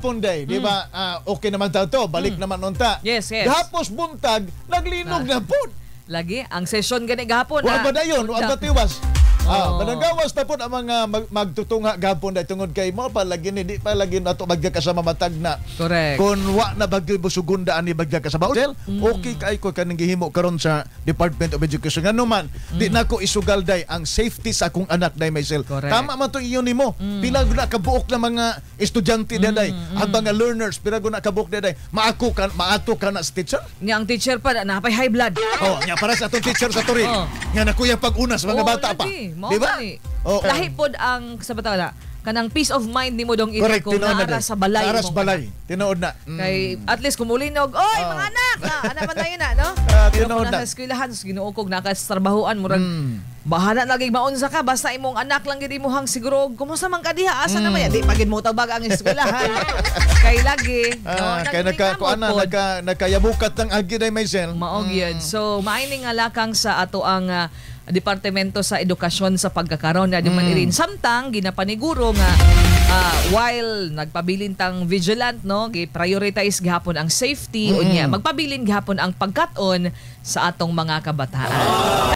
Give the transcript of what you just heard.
Gahapon day, di ba? Ah, okay naman ta to, balik naman unta. Yes. Gahapos buntag, naglinog na pod. Lagi ang session gani gahapon. Wa ba dayon? Wa ba tiwas? Ah, managawas na pod ang mga magtutunga gahapon day tungod kay mo pa lagi ni di pa lagi nato bagya kasama matag na. Kung wa na bagyo busugunda ani bagya kasama. Well, okay kay ko kaning gihimo karon sa Department of Education. Ngano man, di nako isugal day ang safety sa akong anak day, myself. Tama man to iyon nimo. Pila gud na kabuok na mga estudyante day, ang mga learners, pila gud na kabuok day. Maako ka, maato ka na sa teacher. Nga ang teacher pa napay high blood. Oh, nya para sa atong teacher sa Turin. Nga nakuya pag-una sa mga Oo, bata pa. Lagi. Mao Di ba? gani. Oo. Lahi pod ang sa bata na kanang peace of mind nimo dong kung Tinuod na naara day. sa balay Naara sa imong balay. anak. Tinuod na. Kay at least kumulinog, "Oy, mga anak, ah, anak man tayo na, no?" Ah, Pero tinuod kung na. nasa eskwelahan, sa Ginoo kog nakatrabahoan, murag bahala na lagi maunsa ka basta imong anak lang gid imuhang siguro kumusta man ka diha, asa naman yan, di pa gid mo tawag ang eskwelahan kay lagi no. Ah, kay nagka Nagringamot kuan na pod. Nagkayabukat ng agi day, Maisel. Mao gyud. So maayni nga lakang sa ato ang Departamento sa Edukasyon sa pagkakaroon na di man irin samtang ginapaniguro nga while nagpabilin tang vigilant, no, gi-prioritize gihapon ang safety, unya magpabilin gihapon ang pagkat-on sa atong mga kabataan.